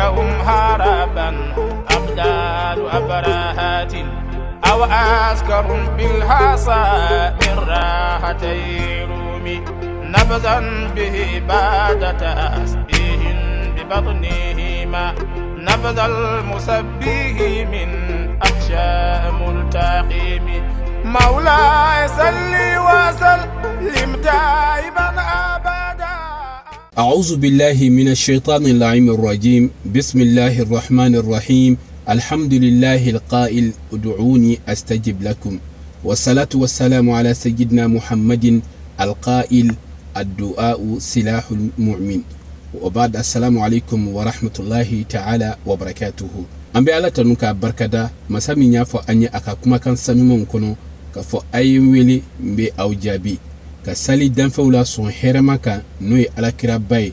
أنهم هربا أبدال أبراهات أو أسكر بالحصى من راحتي رومي نبذا به بعد تسبيه ببطنهما نبذ المسبه من أحشاء ملتقيم مولاي صل وسلم دائما أبدا. أعوذ بالله من الشيطان اللعين الرجيم. بسم الله الرحمن الرحيم. الحمد لله القائل ادعوني أستجب لكم، والصلاة والسلام على سيدنا محمد القائل الدعاء سلاح المؤمن، وبعد، السلام عليكم ورحمة الله تعالى وبركاته. An bɛ Ala tanu k'a barikada, masa min y'a fɔ an ye a ka kumakan sanumanw kɔnɔ k'a fɔ: a ye n wele, n bɛ aw jaabi. Ka sali danfɛnw la sɔn hɛrɛma kan, n'o ye Alakiraba ye,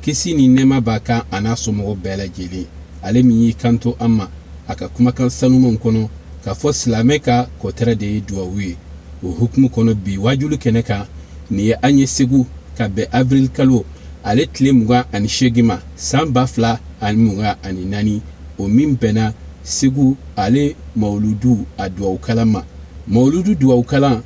kisi ni nɛɛma b'a kan a n'a somɔgɔw bɛɛ lajɛlen. Ale min y'i kanto an ma a ka kumakan sanumanw kɔnɔ k'a fɔ silamɛ ka kɔtɛrɛ de ye duwawu ye. O hukumu kɔnɔ, bi wajulu kɛnɛ kan, nin ye an ye Segu ka bɛn avril kalo ale tile 28 ma, san 2024, o min bɛnna Segu ale mawuludu a duwawukalan ma. Mawuludu duwawukalan,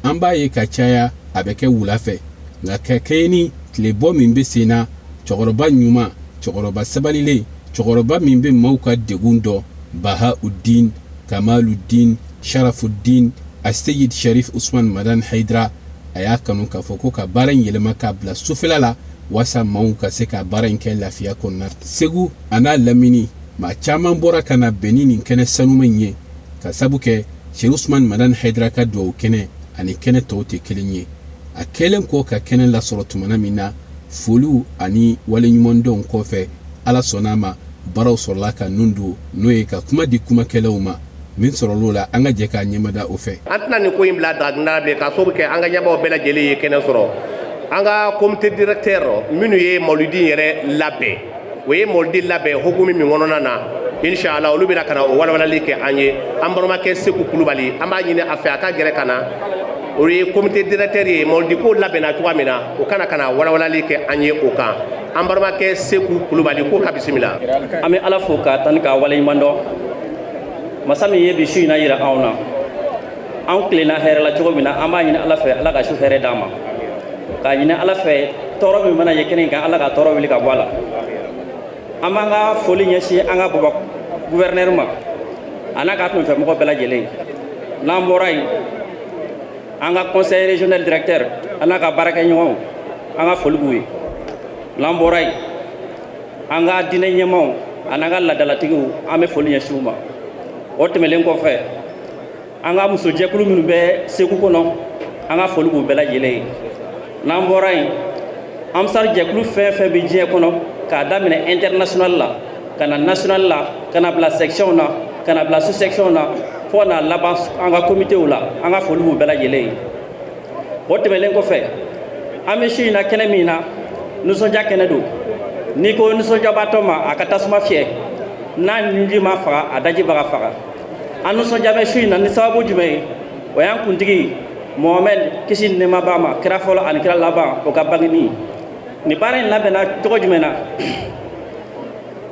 an b'a ye ka caya a bɛ kɛ wula fɛ, nka ka kɛɲɛ ni tilebɔ min bɛ sen na, cɛkɔrɔba ɲuman, cɛkɔrɔba sabalilen, cɛkɔrɔba min bɛ maaw ka degun dɔn, Baha Udin Kamaludin Sharafudin Aseyid Sharif Usman Madan Haidara, a y'a kanu k'a fɔ ko ka baara in yɛlɛma k'a bila sufɛla la, waasa maaw ka se ka baara in kɛ lafiya kɔnɔna. Segu a n'a lamini, maa caman bɔra ka na bɛn ni nin kɛnɛ sanuma in ye, ka sabu kɛ Sherif Usman Madan Haidara ka duwawu kɛnɛ ani kɛnɛ tɔw tɛ kelen ye. A kɛlen kɔ ka kɛnɛ lasɔrɔ tumana min na, foliw ani waleɲumandɔnw kɔfɛ, Ala sɔnna a ma, baaraw sɔrɔla ka nun don, n'o ye ka kuma di kumakɛlaw ma. Min sɔrɔl'o la, an ka jɛ k'a ɲɛmada o fɛ. An tɛna nin ko in bila daga bilen, k'a sababu kɛ an ka ɲɛmaaw bɛɛ lajɛlen ye kɛnɛ sɔrɔ. An ka comité directeur minnu ye mawuludi yɛrɛ labɛn, o ye mawuludi labɛn hukumu min kɔnɔna na, inshallah olu bɛna ka na o walawalali kɛ an ye. An balimakɛ Seku Kulubali, an b'a ɲini a fɛ a ka gɛrɛ ka na. O ye comité directeur ye. Mawuludi ko labɛnna cogoya min na, o kana ka na walawalali kɛ an ye o kan. An balimakɛ Seku Kulubali ko ka bisimila. An bɛ Ala fo k'a tani k'a waleɲuman dɔn, masa min ye bi su in na yira anw na. Anw tilenna hɛrɛ la cogo min na, an b'a ɲini Ala fɛ, Ala ka su hɛrɛ d'an ma, k'a ɲini Ala fɛ, tɔɔrɔ min mana ye kɛnɛ in kan, Ala ka tɔɔrɔ wuli ka bɔ a la. An b'an ka foli ɲɛsin an ka baba gouverneur ma, a n'a ka kunfɛmɔgɔ bɛɛ lajɛlen. N'an bɔra yen, an ka conseil régional directeur a n'a ka baarakɛɲɔgɔnw, an ka foli b'u ye. N'an bɔra yen, an ka diinɛ ɲɛmaaw a n'an ka ladalatigiw, an bɛ foli ɲɛsin u ma. O tɛmɛlen kɔfɛ, an ka musojɛkulu minnu bɛ Segu kɔnɔ, an ka foli b'u bɛɛ lajɛlen ye. N'an bɔra yen, Ansar jɛkulu fɛn fɛn bɛ diɲɛ kɔnɔ, k'a daminɛ international la ka na national la, ka na bila section na, ka na bila sous section na, fo ka na laban an ka comitéw la, an ka foli b'u bɛɛ lajɛlen ye. O tɛmɛlen kɔfɛ, an bɛ su in na kɛnɛ min na, nisɔndiya kɛnɛ don. N'i ko nisɔndiyabaatɔ ma a ka tasuma fiyɛ, n'a ɲinji ma faga, a daji b'a ka faga. An nisɔndiya bɛ su in na ni sababu jumɛn ye? O y'an kuntigi Mohamɛd, kisi ni nɛɛma b'a ma, kira fɔlɔ ani kira laban, o ka bangeni. Nin baara in labɛnna cogo jumɛn na?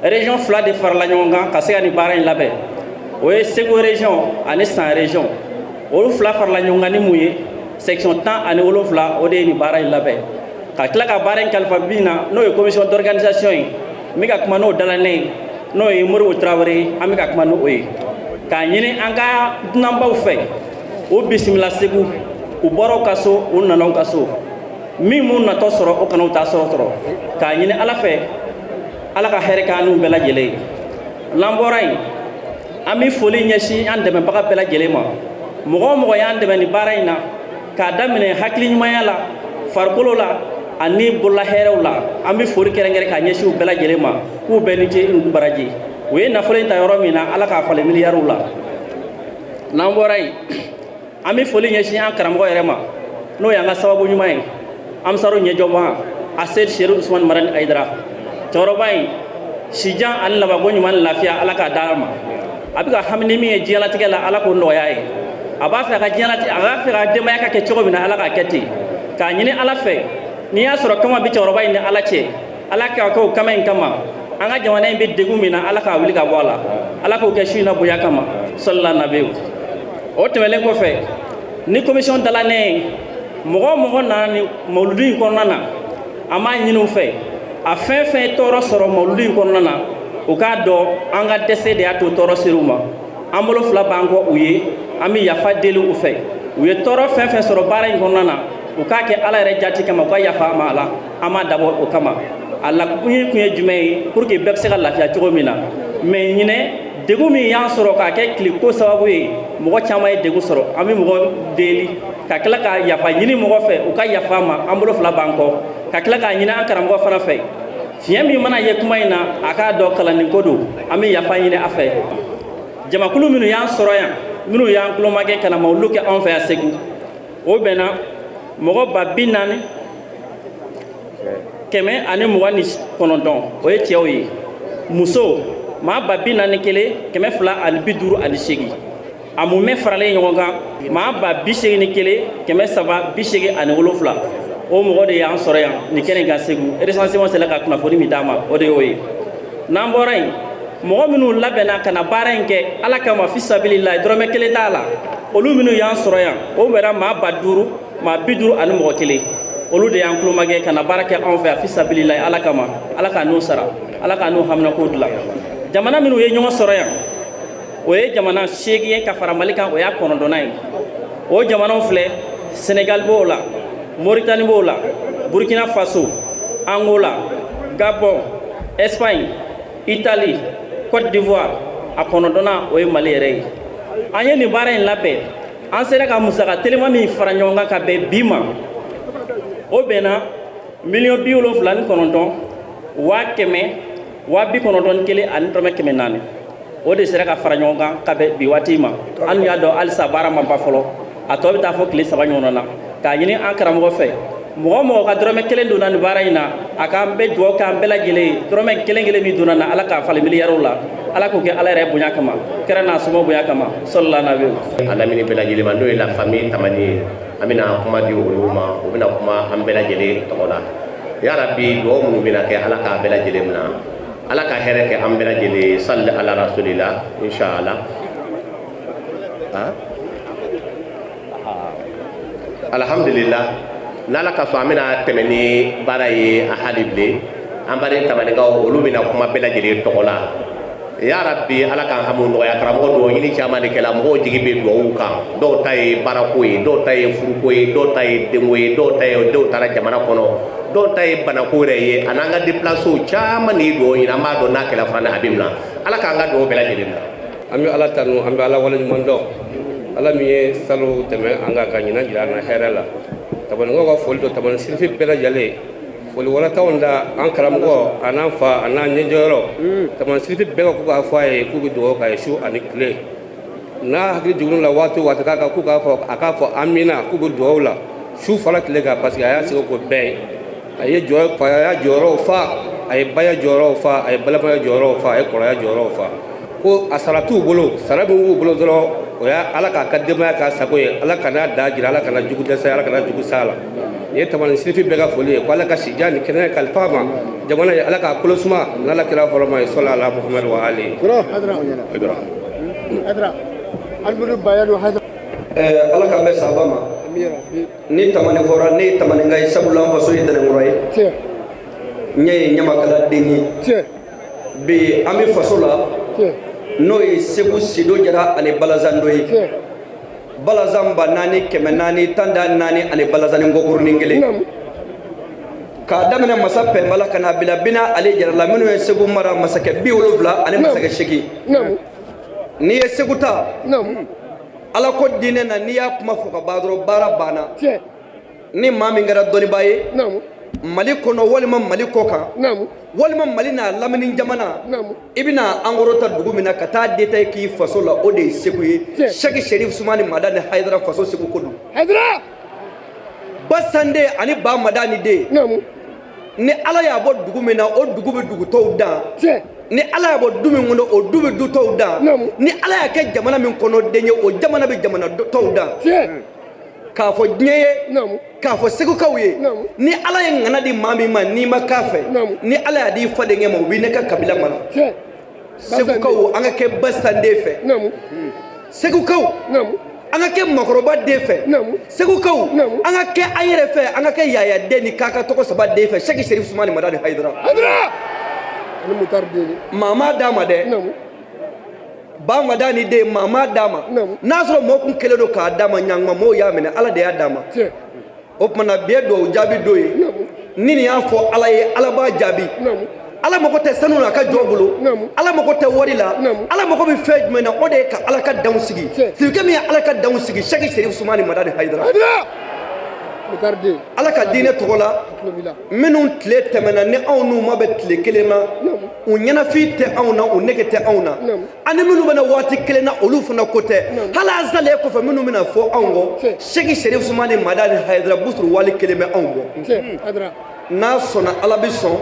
Région fila de farala ɲɔgɔn kan ka se ka nin baara in labɛn, o ye Segu région ani San région. Olu fila farala ɲɔgɔn kan ni mun ye? Section 17, o de ye nin baara in labɛn, ka tila ka baara in kalifa min na, n'o ye commission d'organisation ye. N bɛ ka kuma n'o dalanen ye, n'o ye Moribo Tarawele ye. An bɛ ka kuma n'o ye k'a ɲini an ka dunanbaw fɛ, u bisimila Segu. U bɔra u ka so, u nana u ka so. Min m'u natɔ sɔrɔ, o kana u ta sɔrɔ. K'a ɲini Ala fɛ, Ala ka hɛrɛ k'an n'u bɛɛ lajɛlen ye. N'an bɔra yen, an bɛ foli ɲɛsin an dɛmɛbaga bɛɛ lajɛlen ma. Mɔgɔ o mɔgɔ y'an dɛmɛ nin baara in na, k'a daminɛ hakili ɲumanya la, farikolo la ani bolola hɛrɛw la, an bɛ foli kɛrɛnkɛrɛn k'a ɲɛsin u bɛɛ lajɛlen ma, k'u bɛɛ ni ce, ni baraji. U ye nafolo in ta yɔrɔ min na, Ala k'a falen miliyariw la. N'an bɔra yen, an bɛ foli ɲɛsin an karamɔgɔ yɛrɛ ma, n'o y'an ka sababu ɲuman ye, Ansaru ɲɛjɔba Aseyid Seru Usumani Marani Ayidara. Cɛkɔrɔba in, sijan ani labanko ɲuman ni lafiya, Ala k'a d'a ma. A bɛ ka hami ni min ye diɲɛlatigɛ la, Ala k'o nɔgɔya ye. A b'a fɛ ka diɲɛlatigɛ, a b'a fɛ ka denbaya ka kɛ cogo min na, Ala k'a kɛ ten. K'a ɲini Ala fɛ, n'i y'a sɔrɔ kama bɛ cɛkɔrɔba in ni Ala cɛ, Ala k'a kɛ o kama in kama. An ka jamana in bɛ degun min na, Ala k'a wuli ka bɔ a la. Ala k'o kɛ su in na bonya kama, sɔlila nabiw. O tɛmɛnen kɔfɛ, ni commission dalanen ye, mɔgɔ o mɔgɔ nana ni mawuludu in kɔnɔna na, an b'a ɲini u fɛ, a fɛn fɛn ye tɔɔrɔ sɔrɔ mawuludu in kɔnɔna na, u k'a dɔn an ka dɛsɛ de y'a to tɔɔrɔ ser'u ma. An bolo fila b'an kɔ u ye, an bɛ yafa deli u fɛ. U ye tɔɔrɔ fɛn fɛn sɔrɔ baara in kɔnɔna na, u k'a kɛ Ala yɛrɛ jati kama, u ka yafa an ma. A la, an m'a dabɔ o kama. A laɲini kun ye jumɛn ye? Pour que bɛɛ bɛ se ka lafiya cogo min na. Mais ɲinɛ, degun min y'an sɔrɔ k'a kɛ tiliko sababu ye, mɔgɔ caman ye degun sɔrɔ. An bɛ mɔgɔ deli ka tila ka yafa ɲini mɔgɔ fɛ, u ka yafa ma. An bolo fila b'an kɔ ka tila k'a ɲini an karamɔgɔ fana fɛ. Fiɲɛ min mana ye kuma in na, a k'a dɔn kalandenko don. An bɛ yafa ɲini a fɛ. Jamakulu minnu y'an sɔrɔ yan, minnu y'an tulomakɛ ka na mawulu kɛ anw fɛ yan Segu, o bɛnna mɔgɔ 40,129, o ye cɛw ye. Muso, maa 41,258. A mumɛ faralen ɲɔgɔn kan, maa 81,387, o mɔgɔ de y'an sɔrɔ yan nin kɛnɛ kan Segu. Recensement sera ka kunnafoni min d'an ma, o de y'o ye. N'an bɔra yen, mɔgɔ minnu labɛnna ka na baara in kɛ Ala kama, fi sabililahi, dɔrɔmɛ kelen t'a la, olu minnu y'an sɔrɔ yan, o bɛnna maa 5,000, maa 50 ani mɔgɔ kelen. Olu de y'an tulomakɛ ka na baara kɛ anw fɛ yan fi sabililahi, Ala kama. Ala k'a n'u sara, Ala k'a n'u haminako dilan. Jamana minnu ye ɲɔgɔn sɔrɔ yan, o ye jamana 8 ye ka fara Mali kan, o y'a 9nan ye. O jamanaw filɛ: Senegal b'o la, Mauritanie b'o la, Burkina Faso, Angola, Gabon, Espagne, Italie, Côte d'Ivoire. A 9nan, o ye Mali yɛrɛ ye. An ye nin baara in labɛn, an sera ka musaka telima min fara ɲɔgɔn kan ka bɛn bi ma, o bɛnna 79 100 091 ani dɔrɔmɛ 400. O de sera ka fara ɲɔgɔn kan ka bɛn bi waati ma. An y'a dɔn halisa baara ma ban fɔlɔ, a tɔ bɛ taa fɔ tile 3 ɲɔgɔn na. K'a ɲini an karamɔgɔ fɛ, mɔgɔ mɔgɔ ka dɔrɔmɛ kelen donna nin baara in na, a k'an bɛ dugawu k'an bɛɛ lajɛlen ye. Dɔrɔmɛ kelen kelen min donna na, Ala k'a falen miliyariw la. Ala k'o kɛ Ala yɛrɛ bonya kama, kɛra n'a somɔgɔw bonya kama, sɔlila nabi. A lamini bɛɛ lajɛlen ma, n'o ye la famille Tamani ye, an bɛna kuma di olu ma, u bɛna kuma an bɛɛ lajɛlen tɔgɔ la. Yarabi, dugawu minnu bɛna kɛ, Ala k'a bɛɛ lajɛlen minɛ, Ala ka hɛrɛ kɛ an bɛɛ lajɛlen. Sali ala rasulila, inshallah. Alhamdulillah, n'Ala ka sɔn, an bɛna tɛmɛ ni baara ye a hali bilen. An baden Tamanikaw, olu bɛna kuma bɛɛ lajɛlen tɔgɔ la. Yarabi, Ala k'an hami nɔgɔya. Karamɔgɔ, dugawu ɲini caman de kɛla, mɔgɔw jigi bɛ dugawu kan. Dɔw ta ye baarako ye, dɔw ta ye furuko ye, dɔw ta ye denko ye, dɔw ta ye dɔw taara jamana kɔnɔ, dɔw ta ye banako yɛrɛ ye. A n'an ka déplacew caman de ye dugawu ɲini. An b'a dɔn n'a kɛla fana, a bɛ minɛ. Ala k'an ka dugawu bɛɛ lajɛlen minɛ. An bɛ Ala tanu, an bɛ Ala waleɲuman dɔn, Ala min ye salo tɛmɛ an kan ka ɲinan jira an na hɛrɛ la. Tamanikaw ka foli don, Tamani sirifi bɛɛ lajɛlen foli wɛrɛ t'anw da. An karamɔgɔ, a n'an fa, a n'an ɲɛjɔyɔrɔ, Tamani sirifi bɛɛ ka k'u k'a fɔ a ye k'u bɛ dugawu k'a ye su ani tile. N'a hakili jiginn'u la waati o waati, k'a ka k'u k'a fɔ, a k'a fɔ amina, k'u bɛ dugawu la su fara tile kan, parce que a y'a sigi ko bɛɛ ye. A ye jɔ faya jɔyɔrɔw fa, a ye baya jɔyɔrɔw fa, a ye balimaya jɔyɔrɔw fa, a ye kɔrɔya jɔyɔrɔw fa. Ko a sara t'u bolo, sara min b'u bolo dɔrɔn, o y'a Ala k'a ka denbaya k'a sago ye. Ala kana da jira, Ala kana jugu dɛsɛ, Ala kana jugu s'a la. Nin ye Tamani sirifi bɛɛ ka foli ye, ko Ala ka sijan ni kɛnɛya kalifa ma jamana ye, Ala k'a kolo suma n'Ala kira fɔlɔ ye, sɔla ala Muhamadu wa ali. Ala k'an bɛ saba ma. Ni Tamani fɔra, ne ye Tamaninka ye, sabula an faso ye Tɛnɛnkura ye, n ye ɲamakala den ye. Bi an bɛ faso la, n'o ye Segu Sido Jara ani Balazando ye. Balazan 4414 ani balazani nkɔkurunin kelen, k'a daminɛ masa Pɛnbala ka n'a bila Bina ale Jara la, minnu ye Segu mara, masakɛ 70 ani masakɛ 8. N'i ye Segu ta, Ala ko diinɛ na, n'i y'a kuma fɔ ka ban dɔrɔn, baara banna. Ni maa min kɛra dɔnnibaa ye Mali kɔnɔ walima Mali kɔ kan walima Mali n'a lamini jamana, i bɛna an kɔrɔta dugu min na ka taa détail k'i faso la, o de ye Segu ye. Sɛki Sherif Sumani Madani Hayidara faso Segu ko don. Basande ani Ba Madani den, ni Ala y'a bɔ dugu min na, o dugu bɛ dugu tɔw dan. Ni Ala y'a bɔ du min kɔnɔ, o du bɛ du tɔw dan. Ni Ala y'a kɛ jamana min kɔnɔ den ye, o jamana bɛ jamana tɔw dan. K'a fɔ diɲɛ ye, k'a fɔ Segukaw ye, ni Ala ye ŋana di maa min ma, n'i ma k'a fɛ, ni Ala y'a di i fadenkɛ ma, o b'i ne ka kabila mara. Segukaw, an ka kɛ Basanden fɛ. Segukaw, an ka kɛ makɔrɔba den fɛ. Segukaw, an ka kɛ an yɛrɛ fɛ, an ka kɛ Yaya den ni k'a ka tɔgɔ saba den fɛ, Sɛki Serif Sumani Madani Hayidara. Maa ma d'a ma dɛ, ba Madani den, maa ma d'a ma. N'a sɔrɔ mɔgɔ kun kɛlen don k'a d'a ma, ɲanguma mɔgɔw y'a minɛ, Ala de y'a d'a ma. O tuma na bi ye duwawu jaabi don ye. Ni nin y'a fɔ Ala ye, Ala b'a jaabi. Ala mago tɛ sanu na a ka jɔn bolo, Ala mago tɛ wari la, Ala mago bɛ fɛn jumɛn na? O de ye ka Ala ka danw sigi. Sirikɛ min ye Ala ka danw sigi, Sɛki Serif Sumani Madani Hayidara. Ala ka diinɛ tɔgɔ la, minnu tile tɛmɛna ni anw n'u ma bɛn tile kelen na, u ɲɛnafin tɛ anw na, u nege tɛ anw na, ani minnu bɛna waati kelen na, olu fana ko tɛ. Hali an salen kɔfɛ, minnu bɛna fɔ anw kɔ, Sɛki Serif Sumani Madani Hayidara Busuru Wali kelen bɛ anw bɔ. N'a sɔnna, Ala bɛ sɔn,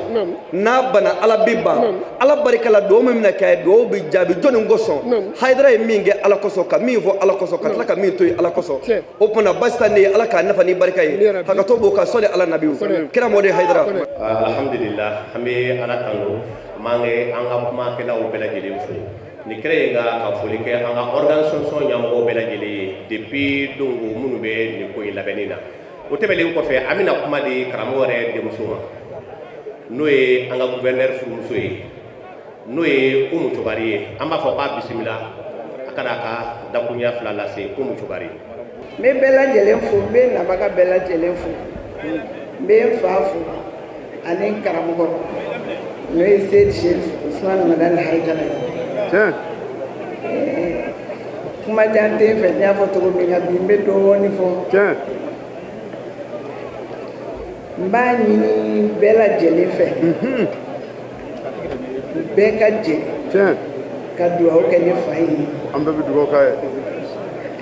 n'a banna, Ala bɛ ban. Ala barika la, duwawu min bɛna kɛ a ye, duwawu bɛ jaabi jɔnni kosɔn? Hayidara ye min kɛ Ala kosɔn, ka min fɔ Ala kosɔn, ka tila ka min to yen Ala kosɔn. O tuma na Basitande ye, Ala k'a nafa ni barika ye. Hakɛto b'o kan, sɔli ala nabiw kira mɔden Hayidara. Alhamdulillah, an bɛ Ala tanu, an b'an an ka kumakɛlaw bɛɛ lajɛlen fo nin kɛnɛ in kan, ka foli kɛ an ka organisation ɲɛmɔgɔw bɛɛ lajɛlen ye depuis dongo, minnu bɛ nin ko in labɛnni na. O tɛmɛnen kɔfɛ, an bɛna kuma di karamɔgɔ yɛrɛ denmuso ma, n'o ye an ka gouverneur furumuso ye, n'o ye Umu Cobari ye. An b'a fɔ k'a bisimila, a ka n'a ka dakuruɲa fila lase. Umu Cobari. N bɛ bɛɛ lajɛlen fo, n bɛ nabaga bɛɛ lajɛlen fo, n bɛ n fa fo ani n karamɔgɔ, n'o ye Seyidi Serif Usumani Madani Hayidara ye. Kuma jan tɛ n fɛ, n y'a fɔ cogo min na bi, n bɛ dɔɔnin fɔ. N b'a ɲini bɛɛ lajɛlen fɛ, bɛɛ ka jɛ ka dugawu kɛ ne fa ye. An bɛɛ bɛ dugawu k'a ye.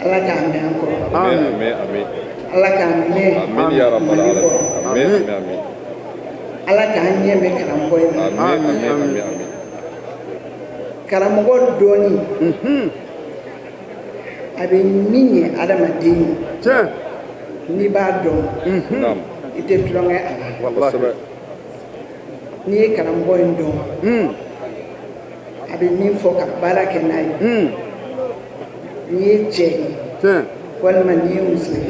Ala k'a mɛn an kɔrɔ. Amin, amin. Ala k'a mɛn Amin ya rabbal Mali alamin. kɔrɔ. Amin, amin, amin. Ala k'an ɲɛ mɛn karamɔgɔ in na. Amin, amin, amin, amin. Karamɔgɔ dɔɔni, a bɛ min ɲɛ adamaden ye, n'i b'a dɔn, i tɛ tulonkɛ a la. Kosɛbɛ. N'i ye karamɔgɔ in dɔn, a bɛ min fɔ ka baara kɛ n'a ye, n'i ye cɛ ye walima n'i ye muso ye,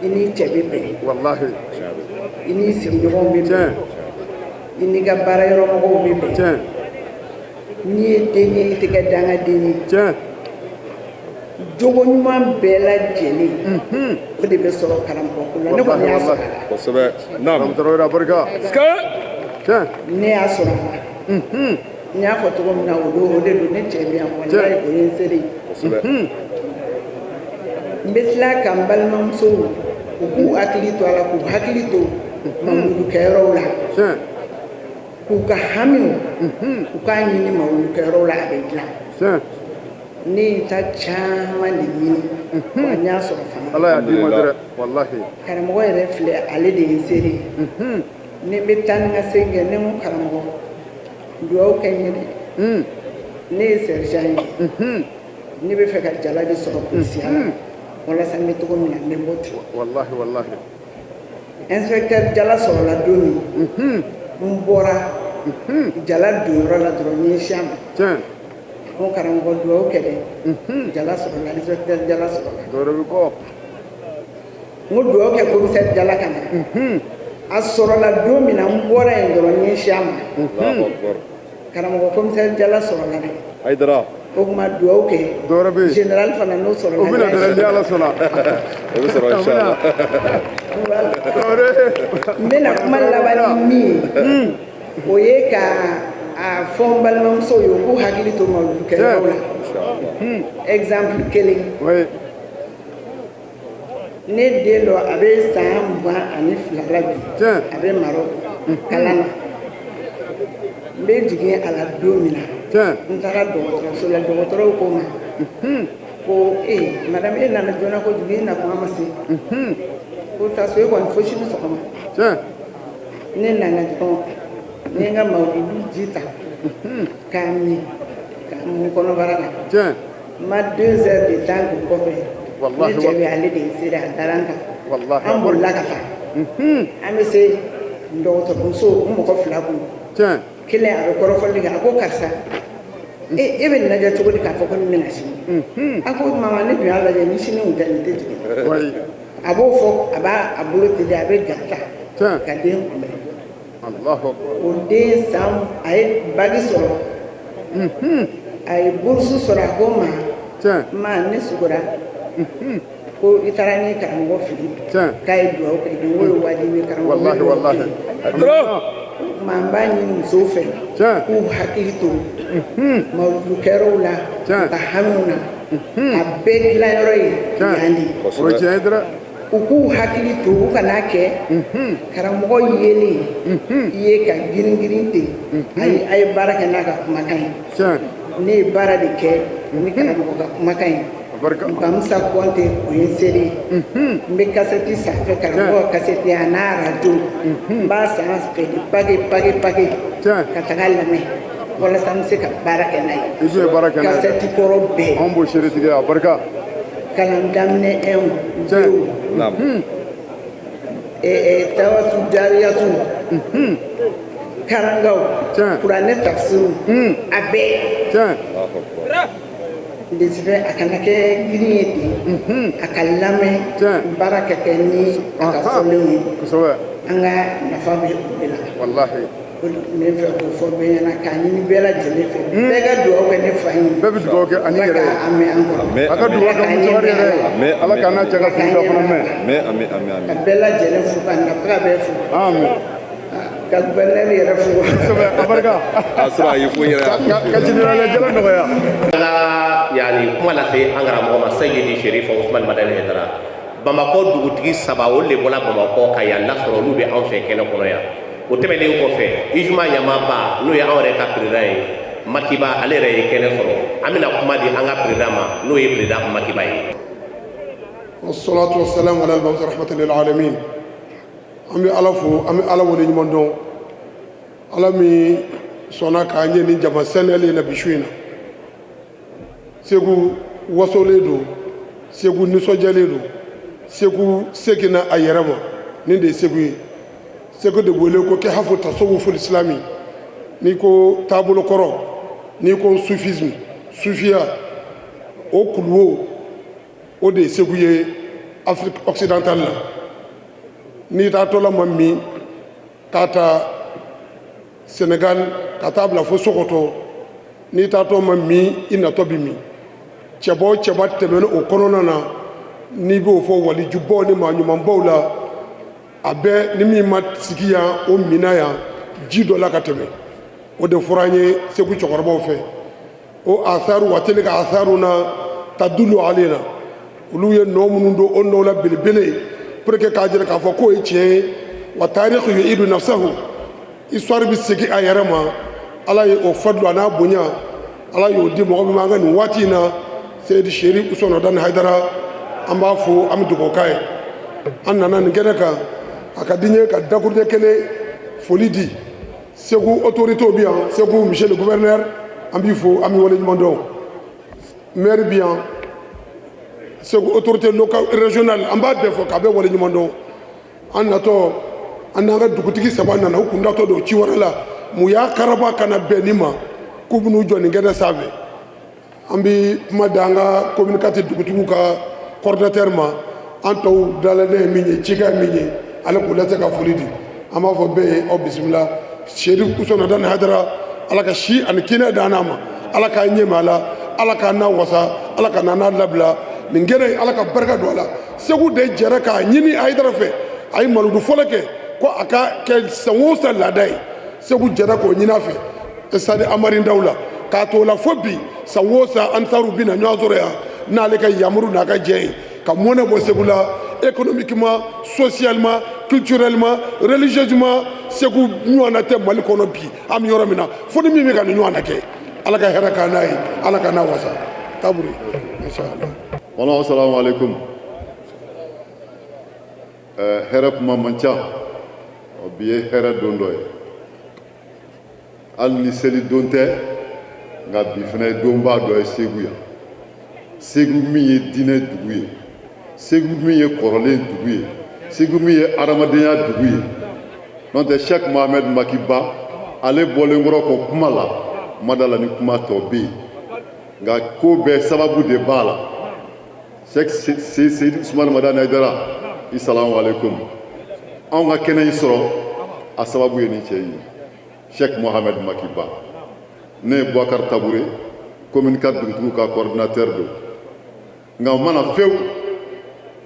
i n'i cɛ bɛ bɛn, i n'i sigiɲɔgɔnw bɛ bɛn, i n'i ka baarayɔrɔmɔgɔw bɛ bɛn. N'i ye den ye, i tɛ kɛ dangaden ye. Jogo ɲuman bɛɛ lajɛlen, o de bɛ sɔrɔ karamɔgɔ ko la. Ne kɔni y'a sɔrɔ a la. Kosɛbɛ. Naam. Ne y'a sɔrɔ a la. N y'a fɔ cogo min na, o don, o de don. Ne cɛ bɛ yan, walayi, o ye n seere ye. Kosɛbɛ. N bɛ tila ka n balimamusow, u k'u hakili to a la, k'u hakili to mawuludukɛyɔrɔw la, k'u ka hamiw, u k'a ɲini mawuludukɛyɔrɔw la, a bɛ dilan. Ne ye ta caman de ɲini, wa n y'a sɔrɔ fana. Ala y'a d'i ma dɛrɛ, walahi. Karamɔgɔ yɛrɛ filɛ, ale de ye n seere ye. Ni n bɛ taa ni ka segin kɛ, ne ko karamɔgɔ, dugawu kɛ n ye dɛ. Ne ye sergent ye, ne bɛ fɛ ka jala de sɔrɔ polisiya la, walasa n bɛ cogo min na, n bɛ bɔ ten. Walahi, walahi. Inspecteur jala sɔrɔla don min, n bɔra jala donyɔrɔ la dɔrɔn, n ye si a ma. N ko karamɔgɔ, dugawu kɛ dɛ, jala sɔrɔla, inspecteur jala sɔrɔla. Dɔwɛrɛ bɛ bɔ. N ko dugawu kɛ commissaire jala ka na. A sɔrɔla don min na, n bɔra yen dɔrɔn, n ye si a ma. Allahu akbar. Karamɔgɔ, commissaire jala sɔrɔla dɛ. Hayidara. O tuma dugawu kɛ. Dɔwɛrɛ bɛ yen. Général fana n'o sɔrɔla. O bɛna dɛrɛ ni Ala sɔnna. O bɛ sɔrɔ inchallah. N bɛna kuma laban ni min ye, o ye ka a fɔ n balimamusow ye, u k'u hakili to mawuludukɛyɔrɔw la. Exemple kelen, ne den dɔ, a bɛ san 22 la bi, a bɛ Maroc kalan na. N bɛ jigin a la don min na, n taara dɔgɔtɔrɔso la, dɔgɔtɔrɔw ko n ma ko ee madame, e nana joona kojugu, e na kuma ma se, ko taa so, e kɔni fosi ni sɔgɔma. Ne nana dɔrɔn, n ye n ka mawuludu ji ta k'a min, k'a mun kɔnɔbara la. N ma 2 heures de temps k'o kɔfɛ. Ne cɛ bɛ ale de ye seere, a dara n kan. An bolila ka taa. An bɛ se dɔgɔtɔrɔso, u mɔgɔ fila kun, kelen a bɛ kɔrɔfɔli kɛ. A ko: "Karisa, e bɛ nin lajɛ cogo di k'a fɔ ko nin bɛna sini?" A ko: "Mama, ne dun y'a lajɛ, ni sini tun tɛ, nin tɛ jigin." A b'o fɔ, a b'a a bolo teliya, a bɛ gant ta ka den kunbɛn. O den san, a ye bac sɔrɔ, a ye bourse sɔrɔ. A ko n ma: "Ma, ne sugora ko i taara ni karamɔgɔ fɛ yen k'a ye dugawu kɛ. Nin ko ye wajibi ye, karamɔgɔ bɛ dugawu kɛ." Ma n b'a ɲini musow fɛ k'u hakili to mawuludukɛyɔrɔw la, u ka hamiw na, a bɛɛ dilanyɔrɔ ye yan de. U k'u hakili to, u kana kɛ karamɔgɔ yelen i ye ka girin girin ten. Ayi, a ye baara kɛ n'a ka kumakan ye. Ne ye baara de kɛ ni karamɔgɔ ka kumakan ye. Bamusa Kɔnte, o ye n seere ye. N bɛ kasɛti san fɛ, karamɔgɔ ka kasɛti a n'a arajo, n b'a san fɛ de, paquet paquet paquet, ka taga lamɛn walasa n bɛ se ka baara kɛ n'a ye. I bɛ baara kɛ n'a ye. Kasɛti kɔrɔ bɛɛ. Anw b'o seeretigiya, a barika. Kalan daminɛ 1, 2, tawatu jariyatu, karangaw, kuranɛ tafsiru, a bɛɛ desifɛ. A kana kɛ girin ye ten, a ka lamɛn, baara ka kɛ ni a ka fɔlenw ye. An ka nafa bɛ o de la. O de tun bɛ n fɛ k'o fɔ bɛɛ ɲɛna, k'a ɲini bɛɛ lajɛlen fɛ, bɛɛ ka dugawu kɛ ne fa ye. Bɛɛ bɛ dugawu kɛ ani yɛrɛ ye. A mɛn an kɔrɔ. A ka dugawu kɛ musokɔrɔba yɛrɛ ye. Ala k'a n'a cɛ ka sigida fana mɛn. Ka bɛɛ lajɛlen fo, ka nafaga bɛɛ fo, ka gouverneur yɛrɛ fo. Kosɛbɛ, a barika. A sɔrɔ a ye ko yɛrɛ. Ka général jala nɔgɔya. An ka yani kuma lase an karamɔgɔ ma, Seyidi Sherifa Usman Madani Hayidara. Bamakɔ dugutigi saba, olu de bɔra Bamakɔ ka yan lasɔrɔ, olu bɛ anw fɛ kɛnɛ kɔnɔ yan. O tɛmɛnen kɔfɛ, Ijuma ɲamaba, n'o ye anw yɛrɛ ka président ye, Makiba, ale yɛrɛ ye kɛnɛ sɔrɔ. An bɛna kuma di an ka président ma, n'o ye président Makiba ye. والصلاة والسلام على المبعوث رحمة للعالمين. An bɛ Ala fo, an bɛ Ala wale ɲuman dɔn, Ala min sɔnna k'an ye nin jama sɛnɛlen na bi su in na. Segu wasolen don, Segu nisɔndiyalen don, Segu seginna a yɛrɛ ma. Nin de ye Segu ye. Segu de wele ko كهف التصوف الإسلامي. N'i ko taabolo kɔrɔ, n'i ko soufisme, sufiya, o kuluwo, o de ye Segu ye Afrique occidentale la. N'i taatɔla ma min k'a ta Sénégal ka taa bila fo Sɔgɔtɔ, n'i taatɔ ma min, i natɔ bi min. Cɛba o cɛba tɛmɛnen o kɔnɔna na, n'i b'o fɔ walijubaw ni maa ɲumanbaw la, a bɛɛ ni min ma sigi yan, o mina yan ji dɔ la ka tɛmɛ. O de fɔra an ye Segu cɛkɔrɔbaw fɛ. O آثار وتلك آثارنا تدل علينا. Olu ye nɔ minnu don, o nɔw la belebele pour que k'a jira k'a fɔ k'o ye tiɲɛ ye. والتاريخ يعيد نفسه, histoire bɛ segin a yɛrɛ ma. Ala ye o fadlu a n'a bonya, Ala y'o di mɔgɔ min ma an ka nin waati in na, Seyidi Seri Usman Madani Hayidara. An b'a fo, an bɛ dugawu k'a ye. An nana nin kɛnɛ kan, a ka di n ye ka dakurujɛ kelen foli di. Segu autorités bi yan. Segu monsieur le gouverneur, an b'i fo, an b'i waleɲuman dɔn. Maire bi yan, Segu autorité locale, régionale, an b'a bɛɛ fɔ k'a bɛɛ waleɲuman dɔn. An natɔ, an n'an ka dugutigi saba nana, u kun datɔ don ci wɛrɛ la. Mun y'a karaba ka na bɛn nin ma k'u bɛn'u jɔ nin kɛnɛ sanfɛ? An bi kuma da an ka commune 4 dugutigiw ka coordinateur ma. An tɔw dalen ye min ye, cikan ye min ye, ale k'u lase ka foli di. An b'a fɔ bɛɛ ye: aw bisimila. Seri Usman Madani Hayidara, Ala ka si ani kɛnɛya d'an n'a ma. Ala k'a ɲɛ a la, Ala k'a n'a wasa, Ala ka n'a labila nin kɛnɛ in. Ala ka barika don a la. Segu de jɛra k'a ɲini Hayidara fɛ. A ye malodu fɔlɔ kɛ ko a ka kɛ san o san laada ye. Segu jɛra k'o ɲini a fɛ stade Amari Ndaw la, k'a to o la fo bi. San o san, ansaru bɛ na ɲɔgɔn sɔrɔ yan n'ale ka yamaru n'a ka jɛ ye, ka mɔnɛ bɔ Segu la, économiquement, socialement, culturellement, religieusement. Segu ɲɔgɔnna tɛ Mali kɔnɔ bi. An bɛ yɔrɔ min na, fo ni min bɛ ka nin ɲɔgɔnna kɛ. Ala ka hɛrɛ k'an n'a ye, Ala ka n'a wasa taburi, inshallah. Wala, assalamu alaikum. Hɛrɛ kuma man ca. Bi ye hɛrɛ don dɔ ye, hali ni seli don tɛ, nka bi fana ye donba dɔ ye Segu yan. Segu min ye diinɛ dugu ye. Segu min ye kɔrɔlen dugu ye, Segu min ye adamadenya dugu ye. N'o tɛ Cheikh Mohamed Macky Ba, ale bɔlen kɔrɔ kɔ kuma la, ma da la ni kuma tɔ bɛ yen, nka ko bɛɛ sababu de b'a la. Cheikh Seydou Ousmane Madani Haidara, i salamu aleykum. Anw ka kɛnɛ in sɔrɔ, a sababu ye nin cɛ in ye, Cheikh Mohamed Macky Ba. Ne ye Boubacar Tabouré, commune 4 dugutigiw ka coordinateur don. Nka o mana fewu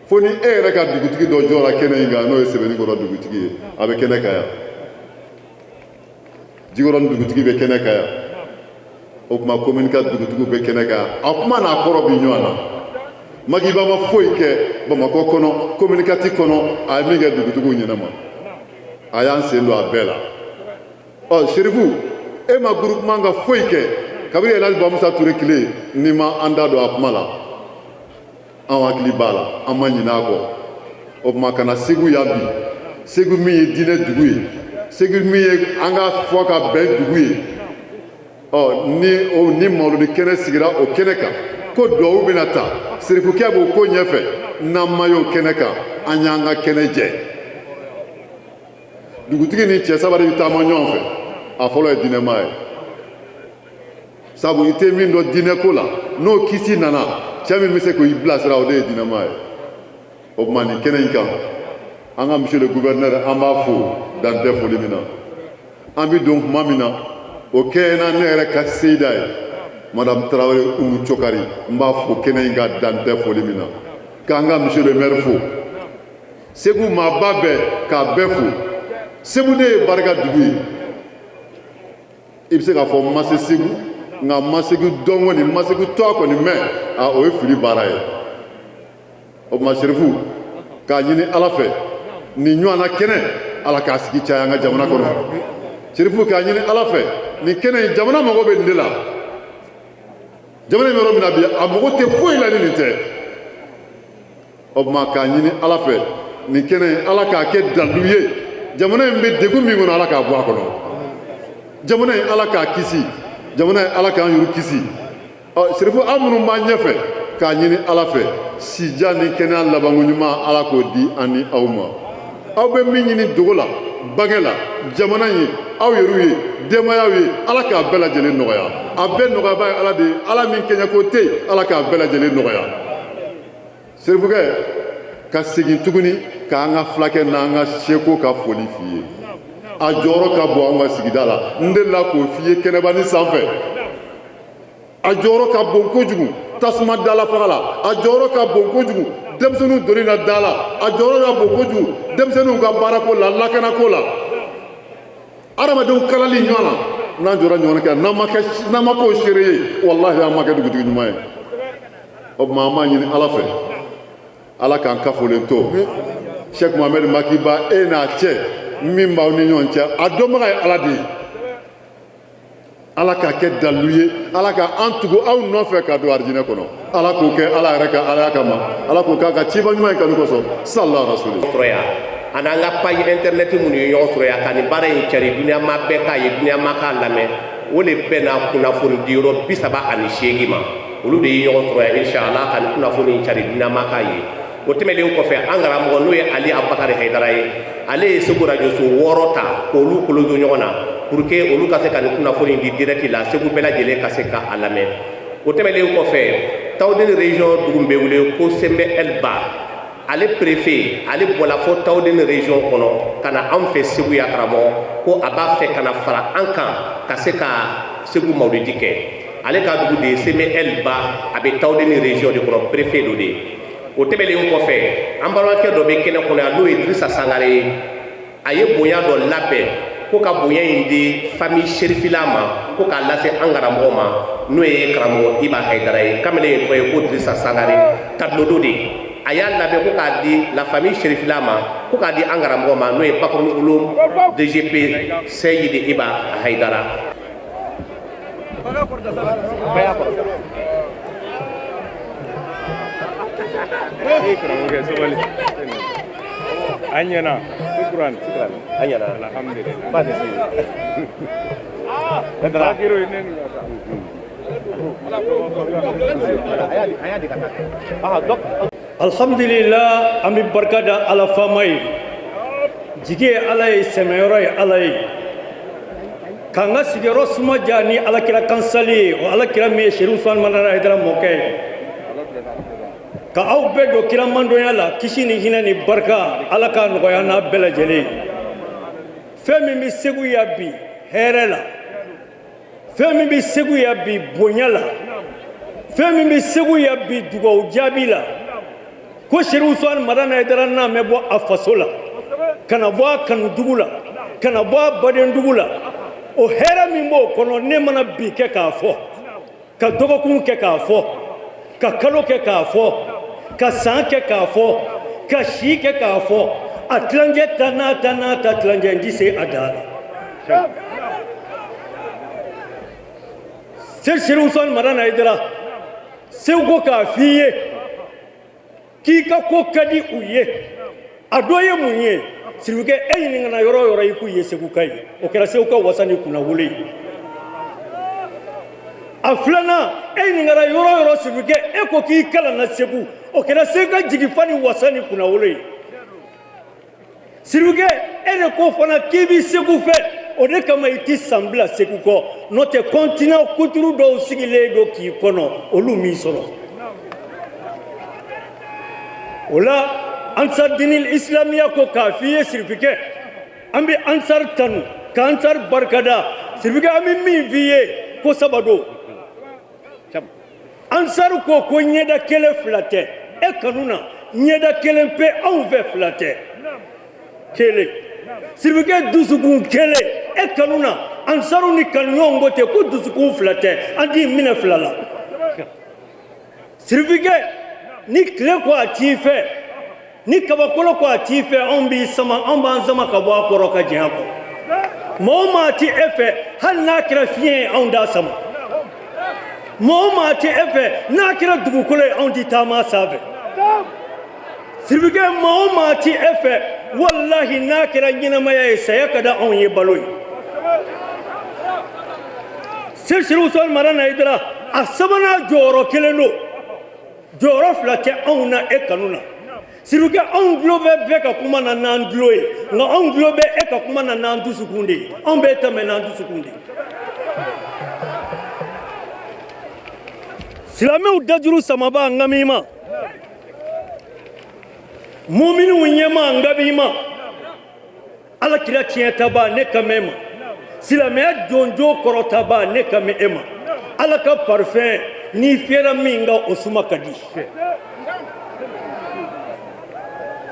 fo ni e yɛrɛ ka dugutigi dɔ jɔra kɛnɛ in kan, n'o ye Sɛbɛnnikɔrɔ dugutigi ye, a bɛ kɛnɛ kan yan. Jikɔrɔni dugutigi bɛ kɛnɛ kan yan. O tuma commune 4 dugutigiw bɛ kɛnɛ kan yan. A kuma n'a kɔrɔ bɛ ɲɔgɔn na. Macky Ba ma foyi kɛ Bamakɔ kɔnɔ, commune 4 kɔnɔ, a ye min kɛ dugutigiw ɲɛnama, a y'an sen don a bɛɛ la. Ɔ Serifu, e ma groupement ka foyi kɛ kabini Elhaji Bamusa Ture tile, n'i ma an da don a kuma la, an hakili b'a la, an ma ɲinɛ a kɔ. O tuma ka na Segu yan bi, Segu min ye diinɛ dugu ye, Segu min ye an ka fɔ ka bɛn dugu ye, ɔ ni o ni mawuludi kɛnɛ sigira o kɛnɛ kan ko duwawu bɛna ta, Serifukɛ b'o ko ɲɛfɛ, n'an ma y'o kɛnɛ kan, an y'an ka kɛnɛ jɛ. Dugutigi ni cɛ saba de bɛ taama ɲɔgɔn fɛ. A fɔlɔ ye diinɛmaa ye, sabu i tɛ min dɔn diinɛ ko la, n'o kisi nana, cɛ min bɛ se k'i bilasira, o de ye diinɛmaa ye. O tuma nin kɛnɛ in kan, an ka monsieur le gouverneur, an b'a fo dan tɛ foli min na. An bɛ don tuma min na, o kɛɲɛna ne yɛrɛ ka seyida ye, madame Tarawele Umu Cokari, n b'a fo kɛnɛ in kan dan tɛ foli min na. K'an ka monsieur le maire fo, Segu maaba bɛɛ k'a bɛɛ fo. Segu de ye barika dugu ye. I bɛ se k'a fɔ n ma se Segu, nka n ma Segu dɔn kɔni, n ma Segu tɔgɔ kɔni mɛn, a o ye fili baara ye. O tuma Serifu, k'a ɲini Ala fɛ nin ɲɔgɔnna kɛnɛ, Ala k'a sigi caya an ka jamana kɔnɔ. Serifu, k'a ɲini Ala fɛ nin kɛnɛ in, jamana mago bɛ nin de la. Jamana in bɛ yɔrɔ min na bi, a mago tɛ foyi la ni nin tɛ. O tuma k'a ɲini Ala fɛ nin kɛnɛ in, Ala k'a kɛ dalilu ye, jamana in bɛ degun min kɔnɔ, Ala k'a bɔ a kɔnɔ. Jamana in, Ala k'a kisi. Jamana in, Ala k'an yɛrɛ kisi. Ɔ Serifu, aw minnu b'an ɲɛfɛ, k'a ɲini Ala fɛ sija ni kɛnɛya labanko ɲuman, Ala k'o di an ni aw ma. Aw bɛ min ɲini dogo la, bange la, jamana ye, aw yɛrɛw ye, denbayaw ye, Ala k'a bɛɛ lajɛlen nɔgɔya. A bɛɛ nɔgɔyaba ye Ala de ye, Ala min kɛɲɛko tɛ yen, Ala k'a bɛɛ lajɛlen nɔgɔya. Serifukɛ, ka segin tuguni k'an ka fulakɛ n'an ka seko ka foli f'i ye. A jɔyɔrɔ ka bon anw ka sigida la, n delila k'o f'i ye kɛnɛba sanfɛ. A jɔyɔrɔ ka bon kojugu tasuma dala faga la, a jɔyɔrɔ ka bon kojugu denmisɛnninw donni na da la, a jɔyɔrɔ ka bon kojugu denmisɛnninw ka baarako la, lakanako la, adamadenw kalali ɲɔgɔn na. N'an jɔra ɲɔgɔn kɛ, n'an ma k'o seere ye, walahi an ma kɛ dugutigi ɲuman ye. O tuma an b'a ɲini Ala fɛ, Ala k'an kafolen to. Cheikh Mohamed Macky Ba, e n'a cɛ min b'aw ni ɲɔgɔn cɛ, a dɔnbaga ye Ala de ye. Ala k'a kɛ dalilu ye, Ala ka an tugu aw nɔfɛ ka don arijinɛ kɔnɔ. Ala k'o kɛ Ala yɛrɛ ka Alaya kama, Ala k'o k'a ka ciba ɲuman in kanu kosɔn, sallallahu rasuli. Sɔrɔ yan, ani an ka page internet minnu ye ɲɔgɔn sɔrɔ yan ka nin baara in cari, duniya maa bɛɛ k'a ye, duniya maa k'a lamɛn, o de bɛnna kunnafoni di yɔrɔ 38 ma. Olu de ye ɲɔgɔn sɔrɔ yan, inshallah, ka nin kunnafoni in cari, duniya maa k'a ye. O tɛmɛnen kɔfɛ, an karamɔgɔ, n'o ye Ali Abubakari Hayidara ye, ale ye Segu rajoso 6 ta k'olu kolojo ɲɔgɔn na pour que olu ka se ka nin kunnafoni di direct la, Segu bɛɛ lajɛlen ka se ka a lamɛn. O tɛmɛnen kɔfɛ, Tawudeni région dugu bɛ wele ko Sɛnbɛ Ɛliba, ale préfet, ale bɔla fo Tawudeni région kɔnɔ ka na anw fɛ Segu yan, karamɔgɔ, ko a b'a fɛ ka na fara an kan ka se ka Segu mawulidi kɛ. Ale ka dugu de ye Sɛnbɛ Ɛliba, a bɛ Tawudeni région de kɔnɔ, préfet dɔ de ye. O tɛmɛnen kɔfɛ, an balimakɛ dɔ bɛ kɛnɛ kɔnɔ yan, n'o ye Dirisa Sangare ye. A ye bonya dɔ labɛn ko ka bonya in di famille Serifila ma, ko k'a lase an karamɔgɔ ma, n'o ye karamɔgɔ Iba Hayidara ye. Kamalen in tɔgɔ ye ko Dirisa Sangare, tableau de a y'a labɛn ko k'a di la famille Serifila ma, ko k'a di an karamɔgɔ ma, n'o ye Bakɔrɔni Ulum DGP Seyidi Iba Hayidara. An ɲɛna, shukran, shukran, an ɲɛna, alhamdulillah. Baasi tɛ yen. Bakiru ne ni ɲɔgɔn. A y'a di ka taa. Ah, donc Alhamdulillah, an bɛ barika da Ala faama ye. Jigi ye Ala ye, sɛmɛyɔrɔ ye Ala ye. K'an ka sigiyɔrɔ suma diya ni Alakira kansali ye, o Alakira min ye Serifu Usumani Madani Hayidara mɔkɛ ye. Ka aw bɛɛ don kira mandonya la, kisi ni hinɛ ni barika, Ala k'a nɔgɔya n'a bɛɛ lajɛlen ye. Fɛn min bɛ Segu yan bi hɛrɛ la, fɛn min bɛ Segu yan bi bonya la, fɛn min bɛ Segu yan bi dugawu jaabi la, ko Serifu Usumani Madani Hayidara n'a mɛ bɔ a faso la ka na bɔ a kanudugu la, ka na bɔ a badendugu la, o hɛrɛ min b'o kɔnɔ, ne mana bi kɛ k'a fɔ, ka dɔgɔkun kɛ k'a fɔ, ka kalo kɛ k'a fɔ, ka san kɛ k'a fɔ, ka si kɛ k'a fɔ, a tilancɛ ta n'a ta n'a ta tilancɛ n ti se a dan la. Serifu Usumani Madani Hayidara, Segu ko k'a f'i ye k'i ka ko ka di u ye. A dɔ ye mun ye? Sirifukɛ, e ɲininkana yɔrɔ o yɔrɔ i k'u ye Seguka ye, o kɛra Segu ka wasa ni kunnawolo ye. A filanan, e ɲininkara yɔrɔ o yɔrɔ, Sirifukɛ, e ko k'i kalanna Segu, o kɛra Segu ka jigifa ni wasa ni kunnawolo ye. Sirifukɛ, e de ko fana k'i bɛ Segu fɛ, o de kama i tɛ san bila Segu kɔ, n'o tɛ kɔntinan kuturu dɔw sigilen don k'i kɔnɔ, olu m'i sɔrɔ. O la Ansar Dinil Islamiya ko k'a f'i ye Sirifukɛ, an bɛ Ansar tanu ka Ansar barikada. Sirifukɛ, an bɛ min f'i ye ko saba don. Ansar ko ko ɲɛda kelen fila tɛ e kanu na, ɲɛda kelen pe anw fɛ, fila tɛ. Kelen, Sirifukɛ, dusukun kelen e kanu na. Ansaru ni kanuɲɔgɔnw ko ten ko dusukun fila tɛ, an t'i minɛ fila la. Sirifukɛ, ni tile ko a t'i fɛ, ni kabakolo ko a t'i fɛ, anw b'i sama, anw b'an sama ka bɔ a kɔrɔ ka jɛn a kɔ. Maa o maa ti e fɛ, hali n'a kɛra fiɲɛ ye, anw t'a sama. Maa o maa ti e fɛ, n'a kɛra dugukolo ye, anw ti taama a sanfɛ. Sirifukɛ, maa o maa ti e fɛ, walahi n'a kɛra ɲɛnamaya ye, saya ka di anw ye balo ye. Serifu Usumani Madani Hayidara, a sabanan jɔyɔrɔ kelen don, jɔyɔrɔ fila tɛ anw na e kanu na. Sirifukɛ, anw tulo bɛ bɛɛ ka kuma na n'an tulo ye, nka anw tulo bɛ e ka kuma na n'an dusukun de ye. Anw b'e ta mɛn n'an dusukun de ye. Silamɛw dajuru samaba n kan b'i ma, muminiw ɲɛmaa n kan b'i ma, Ala kira tiɲɛtaba ne kan b'e ma, silamɛya jonjo kɔrɔtaba ne kan bɛ e ma. Ala ka parfum n'i fiyɛra min kan o suma ka di.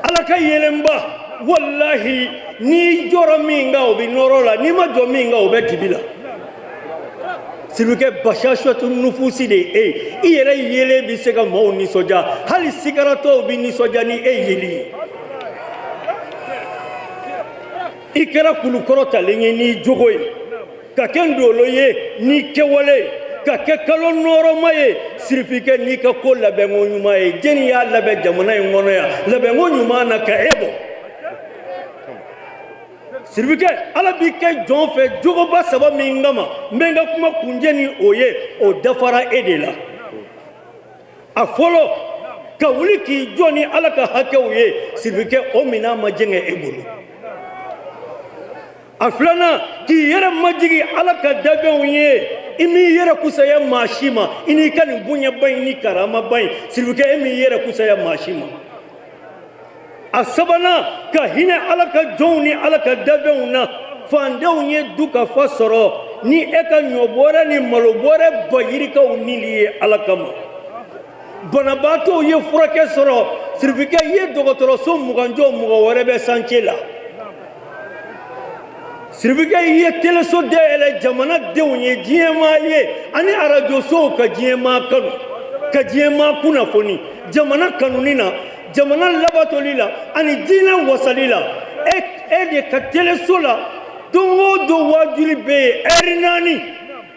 Ala ka yeelenba, walahi n'i jɔra min kan o bɛ nɔɔrɔ la, n'i ma jɔ min kan o bɛ dibi la. Sirifukɛ, basasatu nufusi de ye e ye. I yɛrɛ yeelen bɛ se ka maaw nisɔndiya, hali sikaratɔw bɛ nisɔndiya ni e yeli ye. I kɛra kulukɔrɔ talen ye n'i jogo ye, ka kɛ ndolo ye n'i kɛwale ye, ka kɛ kalo nɔɔrɔma ye. Sirifukɛ, n'i ka ko labɛnko ɲuman ye, jɛni y'a labɛn jamana in kɔnɔ yan labɛnko ɲuman na ka e bɔ. Sirifukɛ, Ala b'i kɛ jɔn fɛ jogoba saba min kama, n bɛ n ka kuma kuncɛ ni o ye, o dafara e de la. A fɔlɔ, ka wuli k'i jɔ ni Ala ka hakɛw ye, Sirifukɛ, o minɛn ma jɛngɛ e bolo. A filanan, k'i yɛrɛ majigin Ala ka danfɛnw ye, i m'i yɛrɛ kusaya maa si ma, i n'i ka nin bonyaba in ni karamaba in, Sirifukɛ, e m'i yɛrɛ kusaya maa si ma. A sabanan, ka hinɛ Ala ka jɔnw ni Ala ka danfɛnw na. Fandenw ye du ka fa sɔrɔ ni e ka ɲɔbɔrɛ ni malobɔrɛ ba yirikaw nili ye Ala kama. Banabaatɔw ye furakɛ sɔrɔ. Sirifukɛ, i ye dɔgɔtɔrɔso 20 jɔ, mɔgɔ wɛrɛ bɛ santier la. Sirifukɛ, i ye teleso dayɛlɛ jamanadenw ye, diɲɛmaa ye, ani arajosow ka diɲɛmaa kanu, ka diɲɛmaa kunnafoni jamana kanuni na, jamana labatoli la ani diinɛ wasali la. E de ka teleso la don o don waajuli bɛ yen ɛri 4.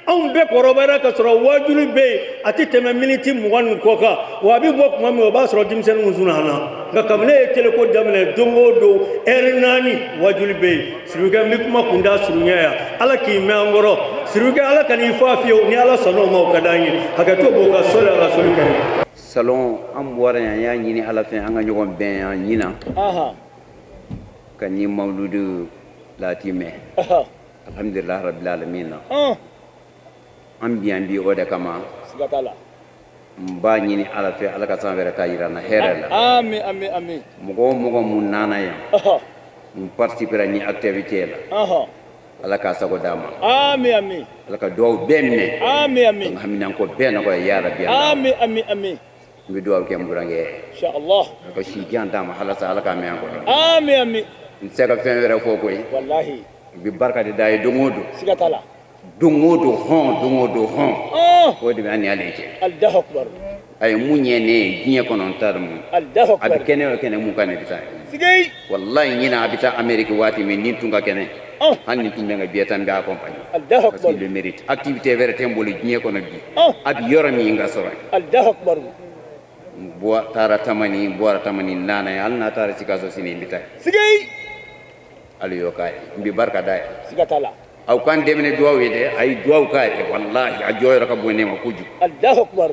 Anw bɛɛ kɔrɔbayara ka sɔrɔ waajuli bɛ yen, a tɛ tɛmɛ miniti 20 ni kɔ kan, wa a bɛ bɔ tuma min o b'a sɔrɔ denmisɛnninw sunɔgɔra. Nka kabini e ye teleko daminɛ, don o don ɛri 4 waajuli bɛ yen. Sirifukɛ, n bɛ kuma kunda surunya yan, Ala k'i mɛn an kɔrɔ. Sirifukɛ, Ala kan'i fa fiyewu, ni Ala sɔnna o ma o ka d'an ye. Hakɛto b'o ka sɔli ala sɔli kɛrɛ. Salon an bɔra yan, an y'a ɲini Ala fɛ an ka ɲɔgɔn bɛn yan ɲinan ka ni mawuludu latimɛ. Alhamdulilah rabbil alamin na. An bi yan bi o de kama. Siga t'a la. N b'a ɲini Ala fɛ, Ala ka san wɛrɛ ta yira n na hɛrɛ la. Ami, ami, ami. Mɔgɔ o mɔgɔ mun nana yan, mun participera ni activité la, Ala k'a sago d'a ma. Ami, ami. Ala ka duwawu bɛɛ minɛ. Ami, ami. Ka haminanko bɛɛ nɔgɔya ya rabi Allah. Ami, ami, ami. N bɛ duwawu kɛ n burankɛ ye. Inshallah. Ala ka si jan d'a ma halasa Ala k'a mɛn an kɔrɔ. Ami, ami. N tɛ se ka fɛn wɛrɛ fɔ koyi. Wallahi. N bɛ barika de d'a ye don o don. Siga t'a la. Don o don hɔn, don o don hɔn. O de bɛ an ni ale cɛ. Allahu akbar. A ye mun ɲɛ ne ye diɲɛ kɔnɔ, n t'a dɔn mun. Allahu akbar. A bɛ kɛnɛ o kɛnɛ mun kan ne bɛ taa yen. Sigei. Wallahi ɲinan a bɛ taa Amérique waati min ni n tun ka kɛnɛ. Hali ni tun bɛ n ka billet ta, n bɛ accompagner. Allahu akbar. Parce qu'il le mérite. Activité wɛrɛ tɛ n bolo diɲɛ kɔnɔ bi. A bɛ yɔrɔ min n ka sɔrɔ yen. Allahu akbar. N bɔ taara Tamani, n bɔra Tamani n nana yen, hali n'a taara Sikaso sini n bɛ taa yen. Sigei. Hali y'o k'a ye, n bɛ barika d'a ye. Siga t'a la. Aw k'an dɛmɛ ni duwawu ye dɛ, a ye duwawu k'a ye, walahi a jɔyɔrɔ ka bon ne ma kojugu. Allahu akbar.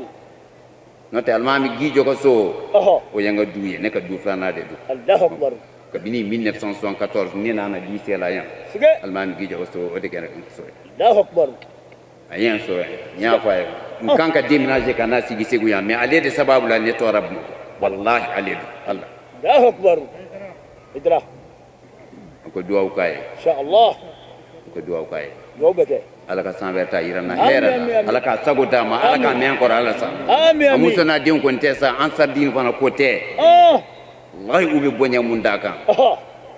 N'o tɛ alimami Gijo ka so, o ye n ka du ye, ne ka du filanan de don. Allahu akbar. Kabini 1974 ne nana lycée la yan. Sige. Alimami Gijo ka so, o de kɛra n so ye. Allahu akbar. A ye n sɔrɔ yen, n y'a fɔ a ye, n kan ka déménager ka na sigi Segu yan, mais ale de sababu la ne tora Bamakɔ, walahi ale don Ala. Allahu akbar. Idra. An ka duwawu k'a ye. Inshallah. An ka duwawu k'a ye. Duwawu bɛ kɛ. Ala ka san wɛrɛ ta yira n na hɛrɛ la. Ala k'a sago d'a ma, Ala k'a mɛn kɔrɔ Ala sa. Ami, ami. A muso n'a denw kɔni tɛ sa, Ansar Dine fana ko tɛ. Walahi u bɛ bonya mun d'a kan.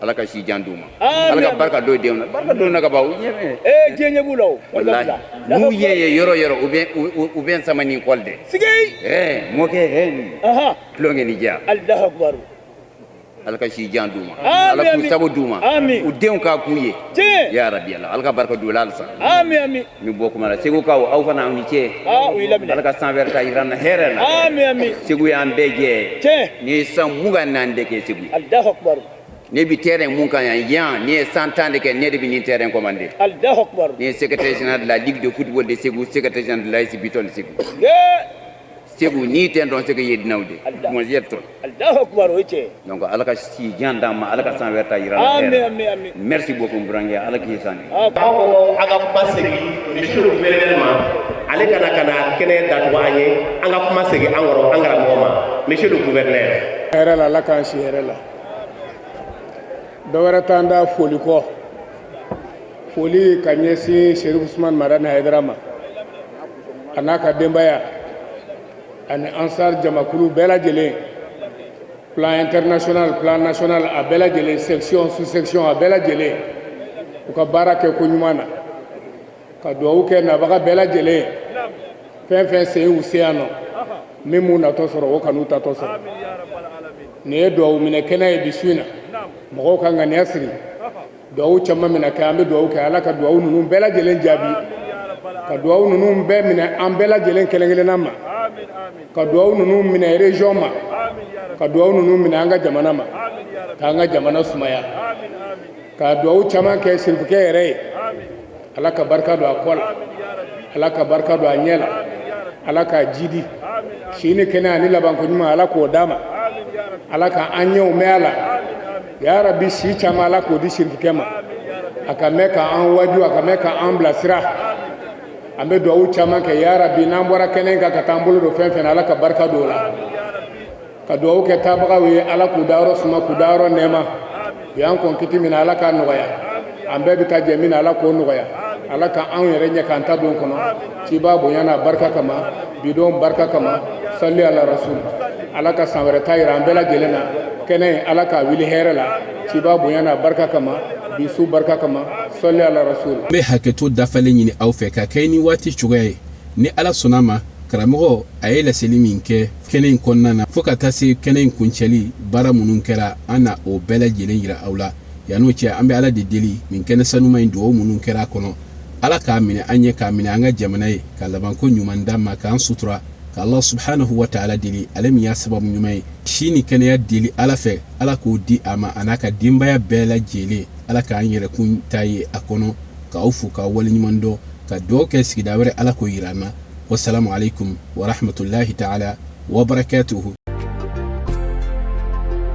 Ala ka si jan d'u ma. Ala ka barika don denw na. Barika don na ka ban, u ɲɛ bɛ. Ee, diɲɛ ɲɛ b'u la o. Walahi n'u ye ye yɔrɔ yɔrɔ, u bɛ n sama ni kɔli de. Sigei. Ɛɛ, mɔkɛ, ɛɛ, tulonkɛ ni diya. Allahu akbar. Ala ka si jan d'u ma. Ala k'u sago d'u ma. U denw k'a k'u ye. Ya rabi Allah, Ala ka barika don u la halisa. Ami, ami. N bɛ bɔ kuma la. Segukaw, aw fana aw ni ce. U y'i laminɛ. Ala ka san wɛrɛ ta yira n na hɛrɛ la. Ami, ami. Segu y'an bɛɛ jɛ. Tiɲɛ. Ni ye san 24 de kɛ Segu. Allahu akbar. Ne bi terrain mun kan yan, yan ne ye san 10 de kɛ, ne de bɛ nin terrain commandé. Allahu akbar. Ne ye secrétaire général de la Ligue de football de Segu, secrétaire général de l'AS Biton de Segu. Segu n'i tɛ dɔn Segu ye dunanw de. Kuma yɛrɛ tɔ. Allahu akbar, o ye tiɲɛ. Donc Ala ka si jan d'an ma, Ala ka san wɛrɛ ta yira an na. Ami, ami, ami. Merci beaucoup n burankɛ, Ala k'i sani. Aw ko an ka kuma segin monsieur le gouverneur ma, ale ka na kɛnɛ datugu an ye, an ka kuma segin an kɔrɔ an karamɔgɔ ma, monsieur le gouverneur. Hɛrɛ la, Ala k'an si hɛrɛ la. Dɔ wɛrɛ t'an da foli kɔ. Foli ka ɲɛsin Chérif Ousmane Madani Haidara ma, a n'a ka denbaya ani Ansar jamakulu bɛɛ lajɛlen, plan international, plan national, a bɛɛ lajɛlen, section, sous section, a bɛɛ lajɛlen, u ka baara kɛ ko ɲuman na, ka duwawu kɛ nabaga bɛɛ lajɛlen, fɛn fɛn sen y'u se yan nɔ, min m'u natɔ sɔrɔ, o kan'u tatɔ sɔrɔ. Nin ye duwawu minɛ kɛnɛ ye bi su in na, mɔgɔw ka ŋaniya siri, duwawu caman mina kɛ, an bɛ duwawu kɛ, Ala ka duwawu ninnu bɛɛ lajɛlen jaabi, ka duwawu ninnu bɛɛ minɛ an bɛɛ lajɛlen kelen kelenna ma, ka duwawu ninnu minɛ région ma, ka duwawu ninnu minɛ an ka jamana ma, k'an ka jamana sumaya, ka duwawu caman kɛ sirifukɛ yɛrɛ ye, Ala ka barika don a kɔ la, Ala ka barika don a ɲɛ la, Ala k'a jidi, si ni kɛnɛya ani labanko ɲuman, Ala k'o d'a ma, Ala ka an ɲɛw mɛn a la, ya rabi si caman Ala k'o di sirifukɛ ma, a ka mɛn k'an waju, a ka mɛn k'an bilasira. An bɛ duwawu caman kɛ ya rabi, n'an bɔra kɛnɛ kan ka taa an bolo don fɛn fɛn na, Ala ka barika don o la, ka duwawu kɛ taabagaw ye, Ala k'u dayɔrɔ suma, k'u dayɔrɔ nɛɛma, u y'an kɔn kiti min na, Ala k'a nɔgɔya, an bɛɛ bɛ taa jɛ min na, Ala k'o nɔgɔya, Ala ka anw yɛrɛ ɲɛ k'an ta don kɔnɔ, ciba bonya n'a barika kama, bidon barika kama, sali ala rasul, Ala ka san wɛrɛ ta yira an bɛɛ lajɛlen na, kɛnɛ in Ala k'a wuli hɛrɛ la, ciba bonya n'a barika kama, bi su barika kama, sali ala rasul. N bɛ hakɛto dafalen ɲini aw fɛ ka kɛ ni waati cogoya ye, ni Ala sɔnna ma, karamɔgɔ a ye laseli min kɛ kɛnɛ in kɔnɔna na, fo ka taa se kɛnɛ in kuncɛli baara minnu kɛra, an na o bɛɛ lajɛlen yira aw la. Yan'o cɛ, an bɛ Ala de deli nin kɛnɛ sanuma in dugawu minnu kɛra a kɔnɔ, Ala k'a minɛ an ye, k'a minɛ an ka jamana ye, ka labanko ɲuman d'an ma, k'an sutura, ka Allah subhanahu wa ta'ala deli, ale min y'a sababu ɲuman ye, si ni kɛnɛya deli Ala fɛ, Ala k'o di a ma a n'a ka denbaya bɛɛ lajɛlen, Ala k'an yɛrɛkun ta ye a kɔnɔ, k'aw fo k'aw waleɲuman dɔn, ka dugawu kɛ sigida wɛrɛ Ala k'o yira an na. Wassalamu alaikum wa rahmatullahi ta'ala وبركاته.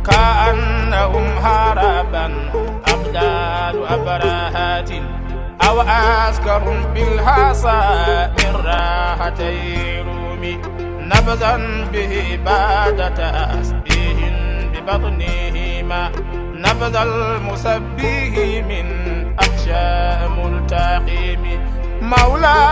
كأنهم هربا أبدال أبرهات أو عسكر بالحصى من راحتي رومي نبذا به بعد تسبيح ببطنهما نبذ المسبه من أحشاء ملتقيم. مولاي.